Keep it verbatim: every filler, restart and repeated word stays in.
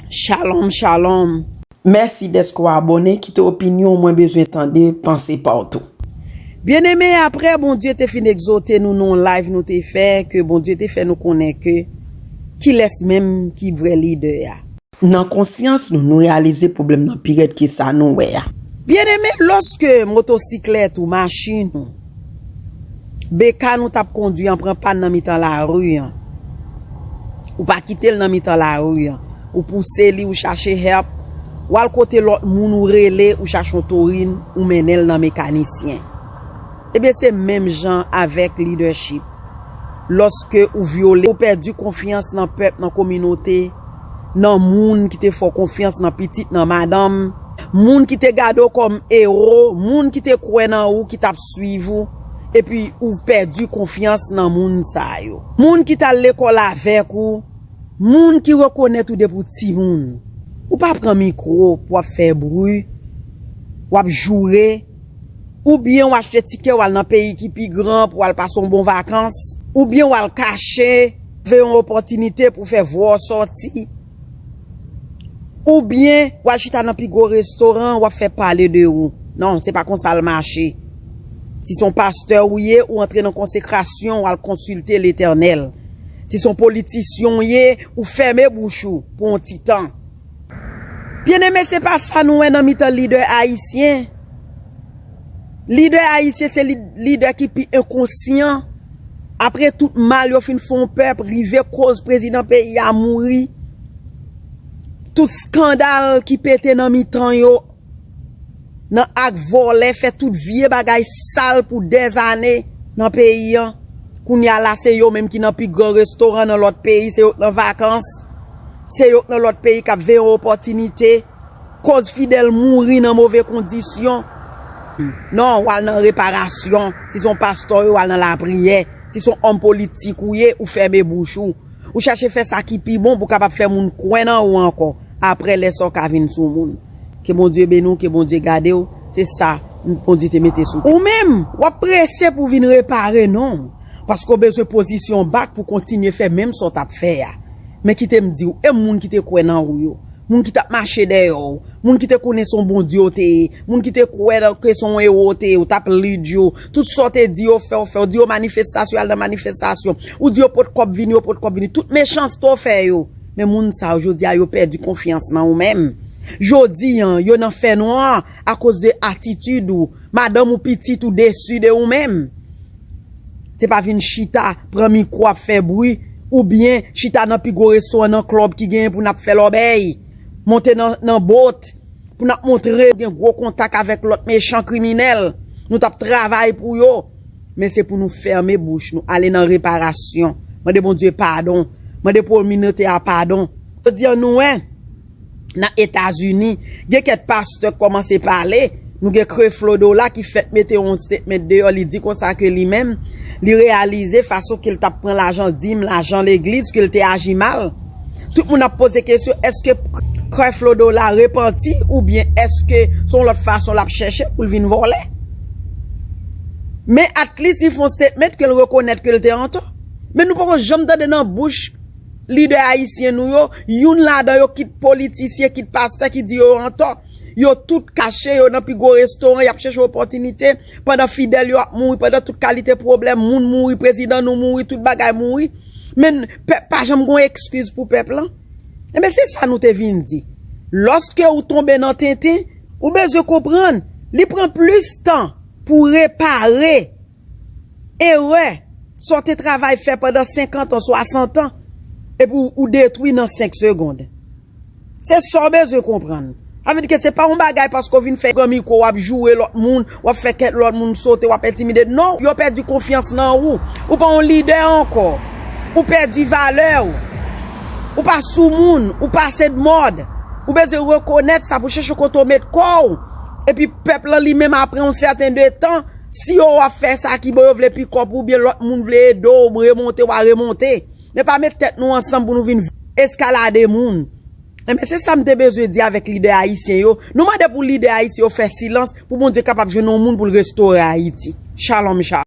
Shalom, shalom. Mèsi dèske w abòne, kite opinyon w, mwen bezwen tande panse pa w tou. Byeneme, apre Bondye te fin egzòte nou nan yon live nou te fè, ke Bondye te fè nou konnen ke kilès menm ki vrè lidè a. Nan konsyans nou, nou reyalize pwoblèm nan pi rèd ke sa nou wè a. Byeneme, lòske motosiklèt ou, machin ou, beka nou t ap kondwi an pran pàn nan mitan lari an, ou pa kite l nan mitan lari an, ou pouse li, ou chache help, w al kote lòt moun, ou rele, ou chache yon torin, ou mennen l nan mekanisyen. Ebyen, se menm jan avèk lidèchip. Lòske ou vyole, ou pèdi konfyans nan pèp, nan kominote, nan moun ki te fè w konfyans, nan pitit, nan madanm, moun ki te gade w kòm ewo, moun ki te kwè nan ou, ki t ap swiv ou, epi ou pèdi konfyans nan moun sa yo. Moun ki t al lekòl avèk ou, moun ki rekonèt ou depi w timoun. Ou pa pran mikwo pou w ap fè bri, w ap joure, oubyen w achte tikè w al nan peyi ki pi gran pou w al pase yon bon vakans, oubyen w al kache, veye yon opòtinite pou fè vwa w sòti, oubyen w al chita nan pi gwo restoran, w ap fè pale de ou. Non, se pa konsa l mache. Si se yon pastè ou ye, ou antre nan konsekrasyon, w al konsilte Letènèl. Si se yon politisyen w ye, ou fèmen bouch ou pou yon ti tan. Byeneme, se pa sa nou wè nan mitan lidè ayisyen. Lidè ayisyen se lidè ki pi enkonsyan. Apre tout mal yo fin fè yon pèp, rive koz prezidan peyi a mouri, tout skandal ki pete nan mitan yo, nan ak vòlè, fè tout vye bagay sal pou dèzane nan peyi an. Kounye a la, se yo menm ki nan pi gran restoran nan lòt peyi, se yo k nan vakans, se yo k nan lòt peyi k ap veye yon opòtinite. Koz fidèl mouri nan move kondisyon. Non, w al nan reparasyon. Si se yon pastè w ye, w al nan lapriyè. Si se yon òm politik ou ye, ou fèmen bouch ou. Ou chache fè sa ki pi bon pou w kapab fè moun kwè nan ou ankò. Apre lè sa w ka vin sou moun. Ke Bondye beni w, ke Bondye gade w. Se sa Bondye te mete sou tè. Ou menm, w ap prese pou w vin repare non. Paske w bezwen pozisyon bak pou w kontinye fè menm sa w t ap fè a. Men kite m di w, e moun ki te kwè nan ou yo, moun ki t ap mache dèyè w, moun ki te konnen se yon Bondye w te ye, moun ki te kwè ke se yon ewo w te ye, w t ap lid yo, tout sa w te di yo fè, w fè, w di yo manifestasyon, al nan manifestasyon, ou di yo pot kòb vini, yo pot kòb vini, tout mechanste w fè yo. Men moun sa yo, jodi a, yo pèdi konfyans nan ou menm. Jodi a, yo nan fènwa akoz de atitid ou, madanm ou, pitit ou desi de ou menm. Se pa vin chita, pran mikwo ap fè bri, oubyen chita nan pi gwo restoran, nan klèb ki genyen pou n ap fè lòbèy, monte nan, nan bot, pou n ap montre gen gwo kontak avèk lòt mechan kriminèl, nou t ap travay pou yo. Men se pou nou fèmen bouch nou, ale nan reparasyon, mande Bondye padon, mande kominote a padon. Jodi a nou wè, nan Etazini, gen kèk pastè k kòmanse pale, nou gen Creflo Dollar ki fèk mete yon statement deyò, li di konsa ke li menm, li reyalize fason ke l t ap pran lajan dim, lajan legliz, ke l te aji mal. Tout moun ap poze kesyon, èske Creflo Dollar repanti oubyen èske se yon lòt fason l ap chèche pou l vin vòlè? Men at least li fè yon statement ke l rekonèt ke l te antò. Men nou poko janm tande nan bouch lidè ayisyen nou yo, youn ladan yo, kit politisyen, kit pastè ki di yo antò. Yo tout kache, yo nan pi gwo restoran, y ap chèche opòtinite, pandan fidèl yo ap mouri, pandan tout kalite pwoblèm, moun mouri, prezidan nou mouri, tout bagay mouri. Men pèp pa janm gon ekskiz pou pèp lan. Enben, se sa nou te vin di. Lòske ou tonbe nan tenten, ou bezwen konprann, li pran plis tan pou repare erè sa w te travay fè pandan senkant an, swasant an, epi w, ou detwi nan senk segonn. Se sa w bezwen konprann. Sa vle di ke se pa yon bagay paske w vin fè pran mikwo, w ap joure lòt moun, w ap fè kèk lòt moun sote, w ap entimide. Non, yo pèdi konfyans nan ou. Ou pa yon lidè ankò. Ou pèdi valè w. Ou pa sou moun, ou pase de mòd. Ou bezwen rekonèt sa pou chèche kote w met kò w. Epi pèp lan li menm apre yon sèten de tan, si yo w ap fè sa ki bon, yo vle pikòp ou, oubyen lòt moun vle ede w remonte, w a remonte. Men pa met tèt nou ansanm pou nou vin eskalade moun. Enben, se sa m te bezwen di avèk lidè ayisyen yo. Nou mande pou lidè ayisyen yo fè silans, pou Bondye kapab jwenn yon moun pou l restore Ayiti. Shalom, shalom.